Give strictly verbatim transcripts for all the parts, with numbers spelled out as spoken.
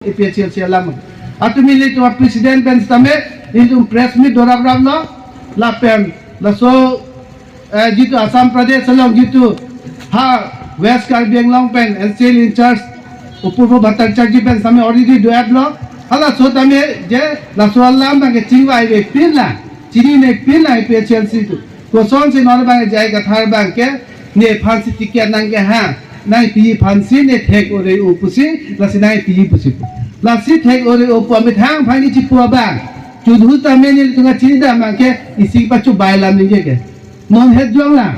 APHLC alam. Atumi ilitum president pen sitame ilitum press meet do rapraplo, lapen laso eh, jitu Assam Pradesh along jitu ha West Karbi Anglong pen NCL in charge Apurva Bhattacharjee pen sitame already do-etlo. Halaso tame je laso alam abang ke chingvai vepin lang, chinine pin lang APHLC atum. Kosonsi non abang J I Kathar abang ke nephansi ticket nangkeha, nangpi aphansi ne thek ore-o pusi, lasi nangpi pusi pu. Lasi thek ore-o pu amethang aphan chipu abang, chudhu tame nelitum kachini dam abang ke isi pachubai alam ningje ke. Non het jong la.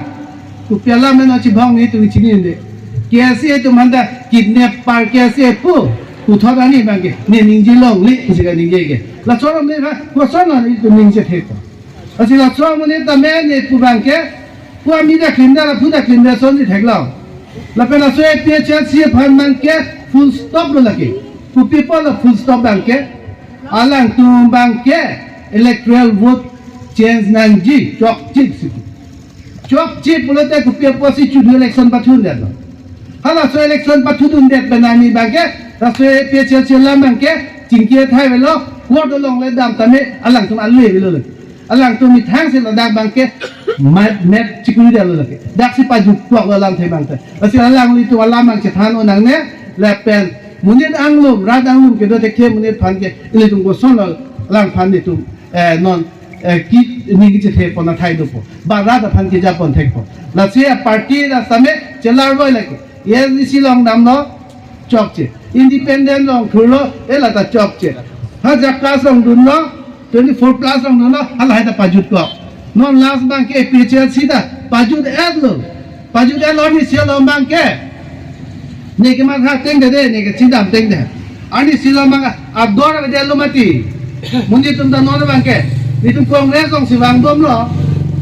Kopi alam non chibong nelitum chinine. KSA atum aphan ta kidnapper KSA pu. Puthot ani abang ke ne ningje longle pusi kaningje ke. Laso alam ne ha, koson lo nelitum ningje thek. Lasi laso amonit tame ne pu abang ke, pu ami ta klim da, la pu ta klim da, son ni thek lo. Lapen laso APHLC aphan abang ke full stop lo lake. Kopi apotlo full stop abang ke, alangtum abang ke electoral vote change nangji, chokche si. Chokche pulote kopi apotsi chudhu election pathudundet lo. Halaso election pathudundet pen ami abang ke, laso APHLC alam abang ke, chingki thai avelo, court along le dam tame, alangtum ale avelo le. Alangtum methang si ladak abang ke, map, map chikuri detlo lake. Daksi pajut kwak lo alamthe abang ta. Lasi alanglitum alam abang chethan-o nangne, lapen monit anglum, rat anglum kedo thekthe monit aphan ke, ilitum koson lo, alangphan nelitum, eh, non, eh, ki, ning kechethe pon athai dopo. Ba rat aphan kejapon thekpo. Lasi a-party ta sitame chelarvoi lake. ASDC along damlo, chokche. Independent along thurlo, eh, lata chokche. Ha JACAS along dunlo, twenty-four plus along dunlo, halahai ta pajut kwak. Non last abang ke APHLC ta pajut-etlo. Pajut-etlo, arnisi along abang ke. Ne kematha ateng de, ne kachidam ateng de. Arnisi along abang ador avedetlo mati. Monit atum ta non abang ke. Nelitum Congress alongsi vangdamlo.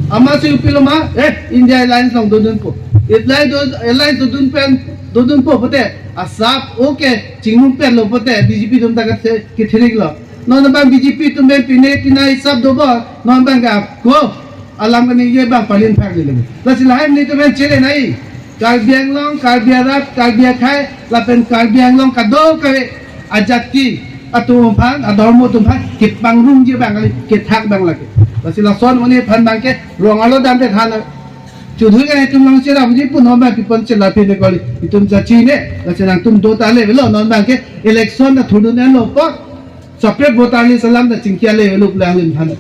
Amatsi kopilo ma, eh, India Alliance along dodunpo. Alliance do, Alliance dodun pen, dodunpo pote. Asap, okay, chingrum pen lo pote, BJP atum ta kate, kethirik lo. Non abang BJP atum pen pine pine asap dobor, non abang ke ako alam kaningje abang palin phak ni lebe. Lasi lahai nelitum pen chele nai. Karbi Anglong, Karbi arat, Karbi akhei, lapen Karbi Anglong kadokave ajati atum aphan, adhormo atum aphan, kepangrumji abang kali, kethak abang lake. Lasi lason amonit aphan abang ke, rong arlo dam te than. Chudhu ke itum along cheramji pu non abang pi pon chela pine kali, itum chachine, lasi nangtum do ta ale avelo, non abang ke election ta thudun-etlo po, separate voter list alam ta chingki ale avelo pu lang lim than.